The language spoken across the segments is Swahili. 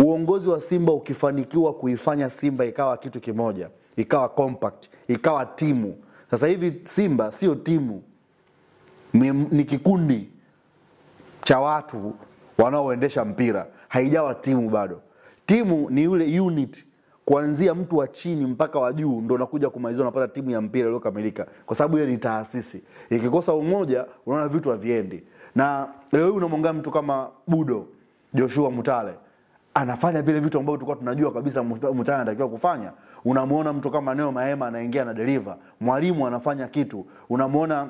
Uongozi wa Simba ukifanikiwa kuifanya Simba ikawa kitu kimoja, ikawa compact, ikawa timu. Sasa hivi Simba sio timu, ni kikundi cha watu wanaoendesha mpira, haijawa timu bado. Timu ni yule unit kuanzia mtu wa chini mpaka wa juu ndio unakuja kumalizia unapata timu ya mpira iliyokamilika, kwa sababu ile ni taasisi. Ikikosa umoja unaona vitu haviendi. Na leo hii unamwangalia mtu kama Budo Joshua Mutale anafanya vile vitu ambavyo tulikuwa tunajua kabisa Mutale anatakiwa kufanya. Unamuona mtu kama Neo Maema anaingia na deliver, mwalimu anafanya kitu, unamuona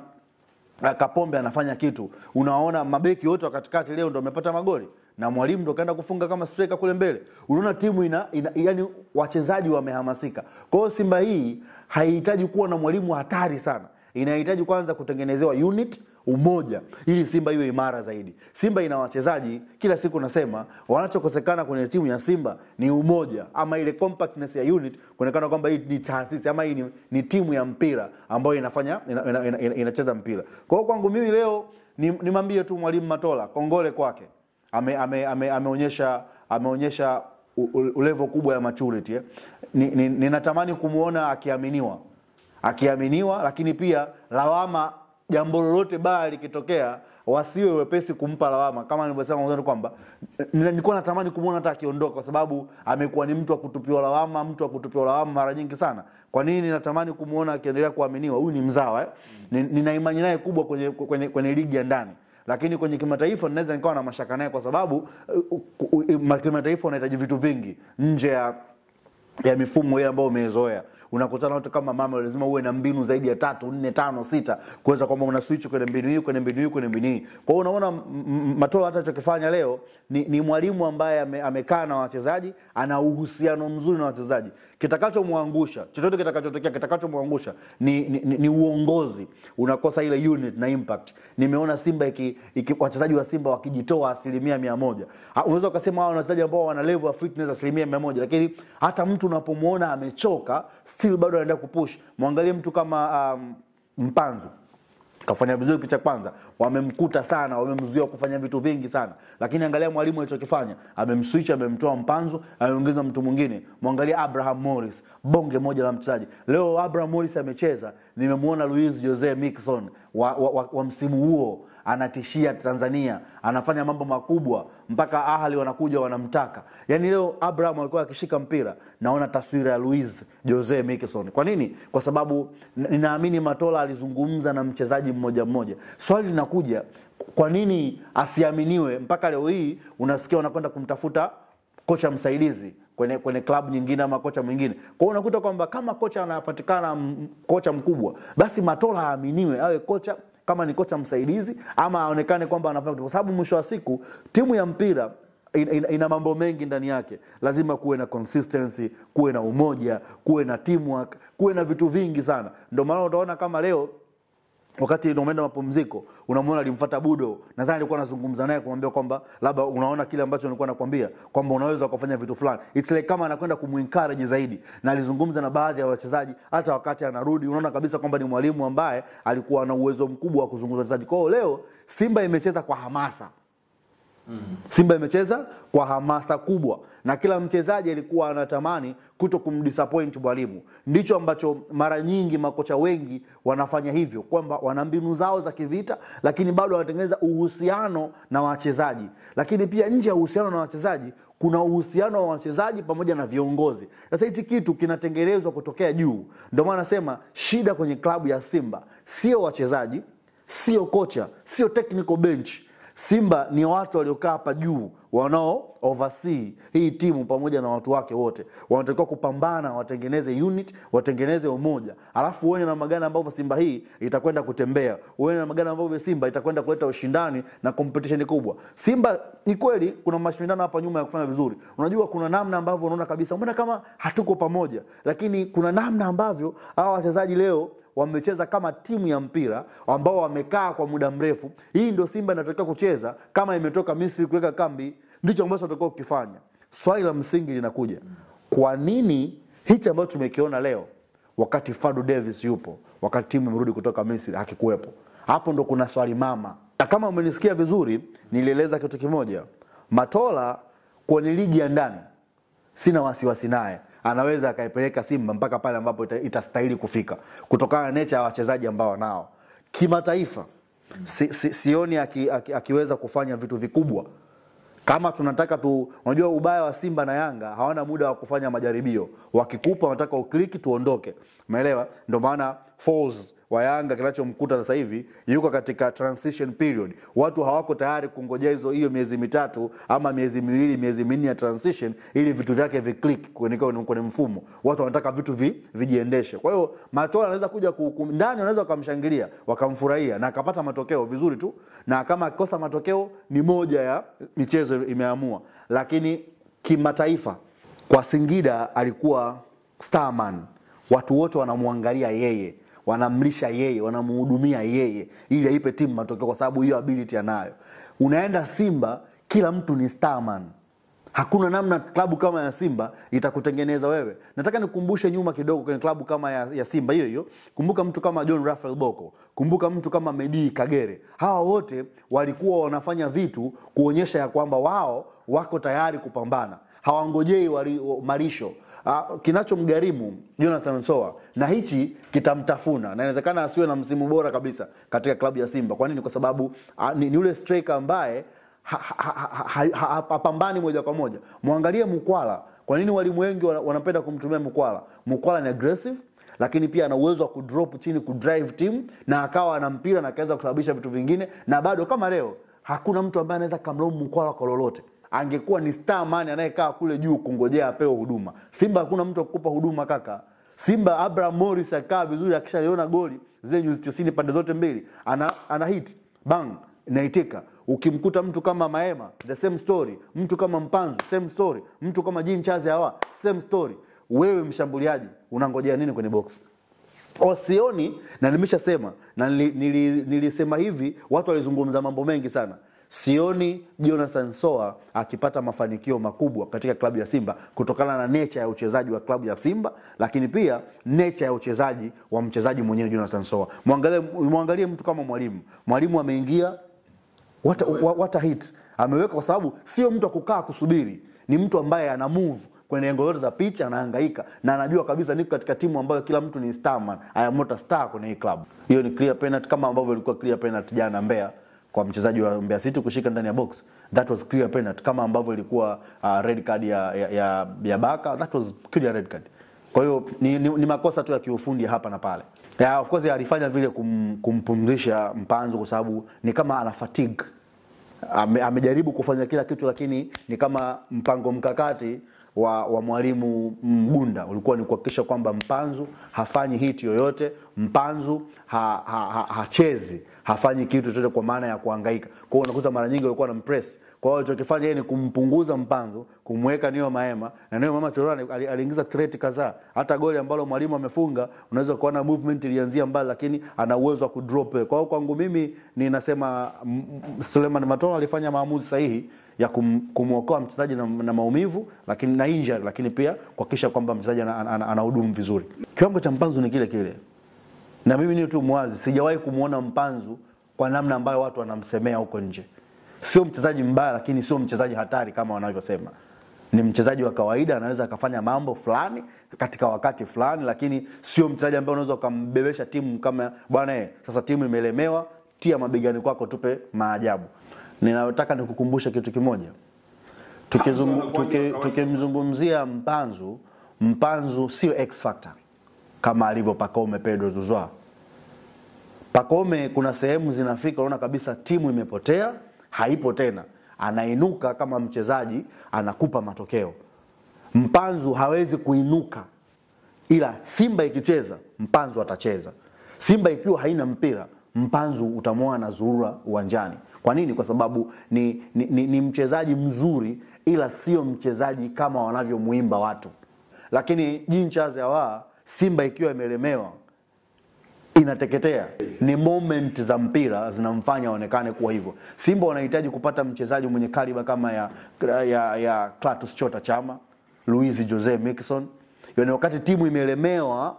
Kapombe anafanya kitu, unaona mabeki wote wa katikati leo ndio wamepata magoli na mwalimu ndo kaenda kufunga kama striker kule mbele. Unaona timu ina yani wachezaji wamehamasika. Kwa hiyo Simba hii haihitaji kuwa na mwalimu hatari sana. Inahitaji kwanza kutengenezewa unit, umoja, ili Simba iwe imara zaidi. Simba ina wachezaji, kila siku nasema wanachokosekana kwenye timu ya Simba ni umoja ama ile compactness ya unit, kuonekana kwamba hii ni taasisi ama hii ni timu ya mpira ambayo inafanya inacheza mpira. Kwa hiyo kwangu mimi leo nimwambie tu mwalimu Matola kongole kwake. Ameonyesha level kubwa ya maturity, eh. Ninatamani kumuona akiaminiwa, lakini pia lawama, jambo lolote baya likitokea wasiwe wepesi kumpa lawama. Kama nilivyosema mwanzo kwamba nilikuwa natamani kumuona hata akiondoka, kwa sababu amekuwa ni mtu wa kutupiwa lawama, mtu wa kutupiwa lawama mara nyingi sana. Kwa nini ninatamani kumuona akiendelea kuaminiwa? Huyu ni mzawa, eh? Nina imani naye kubwa kwenye ligi ya ndani. Lakini kwenye kimataifa ninaweza nikawa na mashaka naye, kwa sababu kimataifa unahitaji vitu vingi nje ya mifumo ile ambayo umezoea. Unakutana watu kama mama, lazima uwe na mbinu zaidi ya 3, 4, 5, 6 kuweza kwamba una switch kwenye mbinu hii, kwenye mbinu hii, kwenye mbinu hii. Kwa hiyo unaona Matola hata alichokifanya leo ni mwalimu ambaye amekaa na wachezaji, ana uhusiano mzuri na wachezaji. Kitakachomwangusha, chochote kitakachotokea, kitakachomwangusha ni uongozi. Unakosa ile unit na impact. Nimeona Simba wachezaji wa Simba wakijitoa 100%. Unaweza ukasema hao wachezaji ambao wana level ya fitness 100%, lakini hata mtu unapomuona amechoka still bado anaendelea kupush. Muangalie mtu kama Mpanzu. Kafanya vizuri picha kwanza, wamemkuta sana, wamemzuia kufanya vitu vingi sana. Lakini angalia mwalimu alichokifanya, amemswitch, amemtoa Mpanzu, ameongeza mtu mwingine. Muangalie Abraham Morris, bonge moja la mchezaji. Leo Abraham Morris amecheza, nimemuona Luis Jose Mixon wa msimu huo anatishia Tanzania, anafanya mambo makubwa mpaka Ahli wanakuja wanamtaka. Yaani leo Abraham alikuwa akishika mpira, naona taswira ya Luis Jose Mixon. Kwa nini? Kwa sababu ninaamini Matola alizungumza na mchezaji mmoja mmoja. Swali linakuja, kwa nini asiaminiwe mpaka leo hii unasikia wanakwenda kumtafuta kocha msaidizi kwenye klabu nyingine ama kocha mwingine? Kwa hiyo unakuta kwamba kama kocha anapatikana kocha mkubwa, basi Matola aaminiwe awe kocha, kama ni kocha msaidizi ama aonekane kwamba anafanya, kwa sababu mwisho wa siku timu ya mpira ina mambo mengi ndani yake. Lazima kuwe na consistency, kuwe na umoja, kuwe na teamwork, kuwe na vitu vingi sana. Ndio maana utaona kama leo wakati unaenda mapumziko unamuona alimfuata Budo, nadhani alikuwa anazungumza naye kumwambia kwamba labda unaona kile ambacho nilikuwa nakwambia kwamba unaweza kufanya vitu fulani. It's like kama anakwenda kumuencourage zaidi, na alizungumza na baadhi ya wachezaji hata wakati anarudi, unaona kabisa kwamba ni mwalimu ambaye alikuwa na uwezo mkubwa wa kuzungumza wachezaji. Kwa hiyo leo Simba imecheza kwa hamasa. Simba imecheza kwa hamasa kubwa, na kila mchezaji alikuwa anatamani kuto kumdisappoint mwalimu. Ndicho ambacho mara nyingi makocha wengi wanafanya hivyo, kwamba wana mbinu zao za kivita lakini bado wanatengeneza uhusiano na wachezaji. Lakini pia nje ya uhusiano na wachezaji kuna uhusiano wa wachezaji pamoja na viongozi. Sasa hichi kitu kinatengenezwa kutokea juu. Ndio maana nasema shida kwenye klabu ya Simba sio wachezaji, sio kocha, sio technical bench. Simba ni watu waliokaa hapa juu wanao oversee hii timu pamoja na watu wake wote. Wanatakiwa kupambana, watengeneze unit, watengeneze umoja. Alafu uone namna gani ambavyo Simba hii itakwenda kutembea. Uone namna gani ambavyo Simba itakwenda kuleta ushindani na competition kubwa. Simba ni kweli kuna mashindano hapa nyuma ya kufanya vizuri. Unajua kuna namna ambavyo unaona kabisa mbona kama hatuko pamoja, lakini kuna namna ambavyo hawa wachezaji leo wamecheza kama timu ya mpira ambao wamekaa kwa muda mrefu. Hii ndio Simba inatakiwa kucheza kama imetoka Misri kuweka kambi, ndicho ambacho tutakuwa kukifanya. Swali la msingi linakuja, kwa nini hichi ambacho tumekiona leo wakati Fadu Davis yupo, wakati timu imerudi kutoka Misri hakikuwepo? Hapo ndo kuna swali mama. Na kama umenisikia vizuri, nilieleza kitu kimoja. Matola Kwenye ligi ya ndani sina wasiwasi naye, anaweza akaipeleka Simba mpaka pale ambapo itastahili kufika kutokana na nature ya wachezaji ambao wanao. Kimataifa sioni akiweza kufanya vitu vikubwa. Kama tunataka tu, unajua ubaya wa Simba na Yanga hawana muda wa kufanya majaribio. Wakikupa wanataka ukliki tuondoke. Umeelewa? Ndio maana Falls wa Yanga kinachomkuta sasa hivi yuko katika transition period. Watu hawako tayari kungojea hiyo miezi mitatu ama miezi miwili, miezi minne ya transition ili vitu vyake viclick kwenye mfumo. Watu wanataka vitu vijiendeshe. Kwa hiyo Matola anaweza kuja ndani, wanaweza wakamshangilia, wakamfurahia na akapata matokeo vizuri tu, na kama akikosa matokeo ni moja ya michezo imeamua. Lakini kimataifa kwa Singida alikuwa starman. Watu wote wanamwangalia yeye, wanamlisha yeye, wanamhudumia yeye ili aipe timu matokeo kwa sababu hiyo ability anayo. Unaenda Simba kila mtu ni starman. Hakuna namna klabu kama ya Simba itakutengeneza wewe. Nataka nikukumbushe nyuma kidogo kwenye klabu kama ya Simba hiyo hiyo. Kumbuka mtu kama John Raphael Boko, kumbuka mtu kama Medi Kagere. Hawa wote walikuwa wanafanya vitu kuonyesha ya kwamba wao wako tayari kupambana. Hawangojei malisho. Kinachomgharimu Jonathan Soa na hichi kitamtafuna, na inawezekana asiwe na msimu bora kabisa katika klabu ya Simba. Kwa nini? Kwa sababu ni yule striker ambaye hapambani moja kwa moja. Muangalie Mukwala. Kwa nini walimu wengi wanapenda kumtumia Mukwala? Mukwala ni aggressive, lakini pia ana uwezo wa kudrop chini, kudrive team, na akawa ana mpira na akaweza kusababisha vitu vingine. Na bado kama leo hakuna mtu ambaye anaweza kumlaumu Mukwala kwa lolote. Angekuwa ni star man anayekaa kule juu kungojea apewe huduma. Simba hakuna mtu akukupa huduma kaka. Simba Abraham Morris akaa vizuri, akishaliona goli zile nyuzi 90 pande zote mbili, ana hit bang inaitika. Ukimkuta mtu kama Maema the same story, mtu kama Mpanzu same story, mtu kama Jean Chaze hawa same story. Wewe mshambuliaji unangojea nini kwenye box? Osioni, na nimeshasema na nilisema hivi, watu walizungumza mambo mengi sana. Sioni Jonathan Soa akipata mafanikio makubwa katika klabu ya Simba kutokana na nature ya uchezaji wa klabu ya Simba, lakini pia nature ya uchezaji wa mchezaji mwenyewe Jonathan Soa. Muangalie mtu kama Mwalimu. Mwalimu ameingia what a hit ameweka, kwa sababu sio mtu akukaa kusubiri, ni mtu ambaye ana move kwenye engo zote za picha, anahangaika na anajua kabisa niko katika timu ambayo kila mtu ni starman. I am not a star kwenye hii club. Hiyo ni clear penalty, kama ambavyo ilikuwa clear penalty jana Mbeya kwa mchezaji wa Mbeya City kushika ndani ya box. That was clear penalty, kama ambavyo ilikuwa red card ya Baka. That was clear red card. Kwa hiyo ni makosa tu ya kiufundi hapa na pale. Yeah, of course alifanya vile kumpumzisha Mpanzu kwa sababu ni kama ana fatigue. Amejaribu kufanya kila kitu, lakini ni kama mpango mkakati wa mwalimu Mgunda ulikuwa ni kuhakikisha kwamba Mpanzu hafanyi hit yoyote, Mpanzu hachezi, hafanyi kitu chochote kwa maana ya kuhangaika. Kwa hiyo unakuta mara nyingi walikuwa wanampress. Kwa hiyo alichokifanya yeye ni kumpunguza Mpanzu, kumweka Neo Maema, na Neo Maema tuliona aliingiza threat kadhaa. Hata goli ambalo mwalimu amefunga unaweza kuona movement ilianzia mbali, lakini ana uwezo wa kudrop. Kwa hiyo kwangu mimi ninasema Suleiman Matola alifanya maamuzi sahihi ya kumuokoa mchezaji na maumivu, lakini na injury, lakini pia kuhakikisha kwamba mchezaji anahudumu vizuri. Kiwango cha Mpanzu ni kile kile. Na mimi ni tu mwazi, sijawahi kumuona Mpanzu kwa namna ambayo watu wanamsemea huko nje. Sio mchezaji mbaya, lakini sio mchezaji hatari kama wanavyosema. Ni mchezaji wa kawaida, anaweza akafanya mambo fulani katika wakati fulani, lakini sio mchezaji ambaye unaweza ukambebesha timu kama bwana sasa timu imelemewa, tia mabegani kwako tupe maajabu. Ninataka nikukumbushe kitu kimoja. Tukimzungumzia Mpanzu, Mpanzu sio X factor kama alivyo Pacome Pedro Zuzwa. Pacome kuna sehemu zinafika unaona kabisa timu imepotea, haipo tena. Anainuka kama mchezaji, anakupa matokeo. Mpanzu hawezi kuinuka. Ila Simba ikicheza, Mpanzu atacheza. Simba ikiwa haina mpira, Mpanzu utamwona na zurura uwanjani. Kwa nini? Kwa sababu ni mchezaji mzuri, ila sio mchezaji kama wanavyomuimba watu. Lakini Jean Charles Ahoua, Simba ikiwa imelemewa inateketea. Ni moment za mpira zinamfanya aonekane kuwa hivyo. Simba wanahitaji kupata mchezaji mwenye kaliba kama ya Clatous Chota Chama, Luis Jose Miquissone. Yaani wakati timu imelemewa,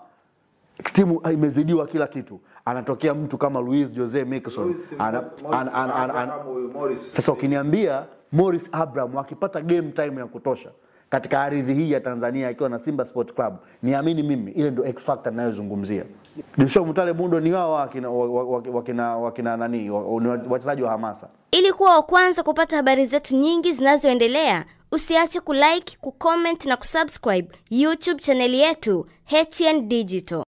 timu imezidiwa kila kitu, anatokea mtu kama Luis Jose Miquissone. Sasa ukiniambia Morris Abraham akipata game time ya kutosha katika ardhi hii ya Tanzania akiwa na Simba Sport Club, niamini mimi, ile ndio X factor ninayozungumzia. Joshua Mutale Mundo ni wao wakina nani, ni wachezaji wa hamasa. Ili kuwa wa kwanza kupata habari zetu nyingi zinazoendelea, usiache kulike, kucomment na kusubscribe YouTube channel yetu HN Digital.